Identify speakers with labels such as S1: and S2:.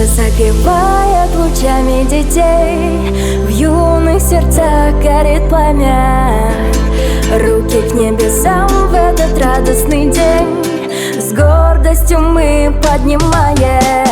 S1: Солнце согревает лучами детей, В юных сердцах горит пламя. Руки к небесам в этот радостный день С гордостью мы поднимаем.